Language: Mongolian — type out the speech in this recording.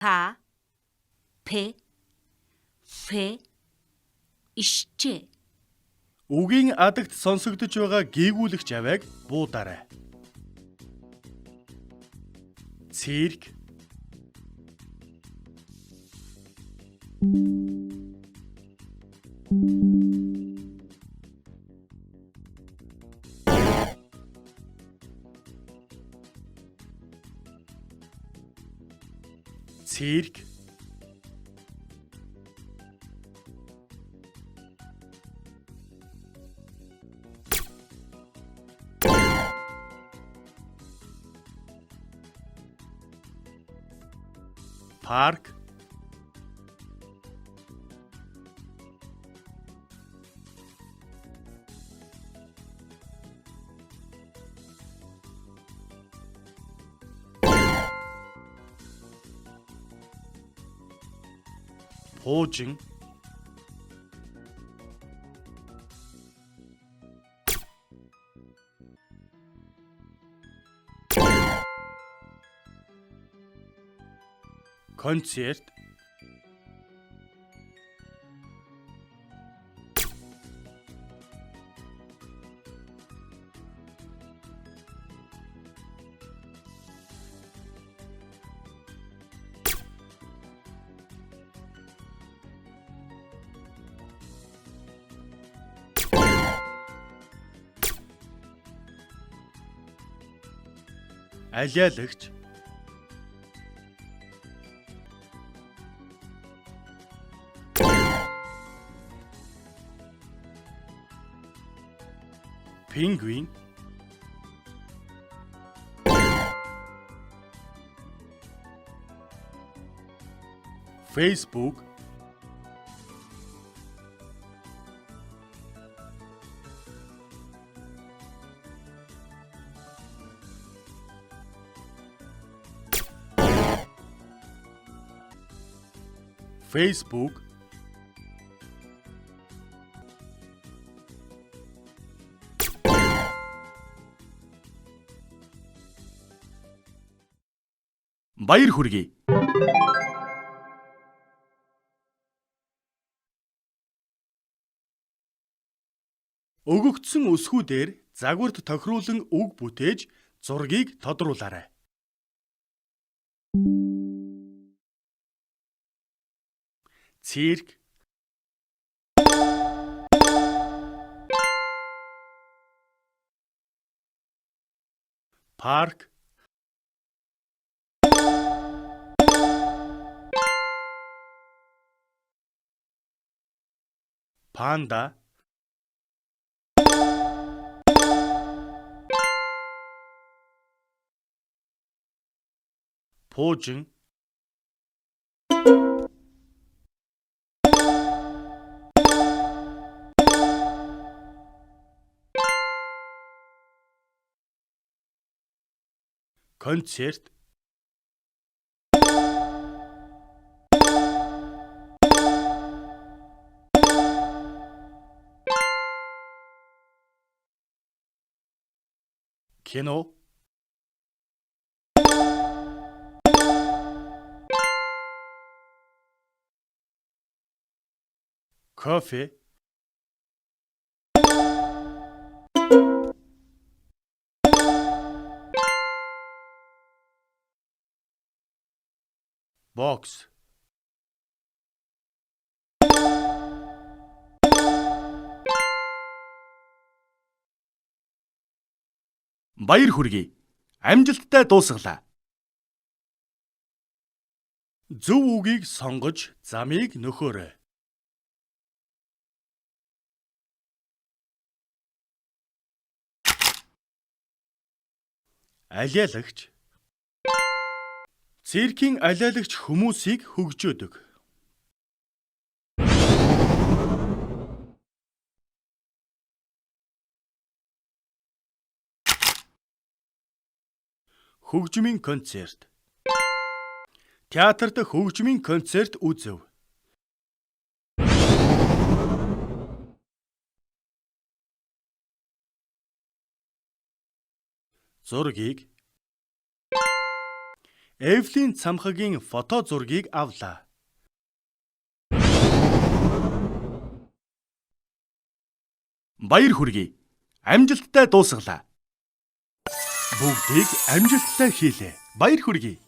К П Ф Ишчээ. Үгийн адагт сонсогдож байгаа гийгүүлэгч авиаг буудаарай. Цирк. Цирк. Парк. Пуужин. Концерт. Алиалагч. Пингвин. Facebook. Facebook. Баяр хүргэе. Өгөгдсөн өсгүүдээр загварт тохируулан үг бүтээж зургийг тодруулаарай. Цирк. Парк. Панда. Пуужин. Концерт. Кино. Кофе. Бокс. Баяр хүргэе. Амжилттай дуусгалаа. Зөв үгийг сонгож замыг нөхөөрэй. Алиалагч. Циркийн алиалагч хүмүүсийг хөгжөөдөг. Хөгжмийн концерт. Театрт хөгжмийн концерт үзэв. Зургийг. Эвлийн цамхагийн фото зургийг авлаа. Баяр хүргэе. Амжилттай дуусгалаа. Бүгдийг амжилттай хийлээ. Баяр хүргэе.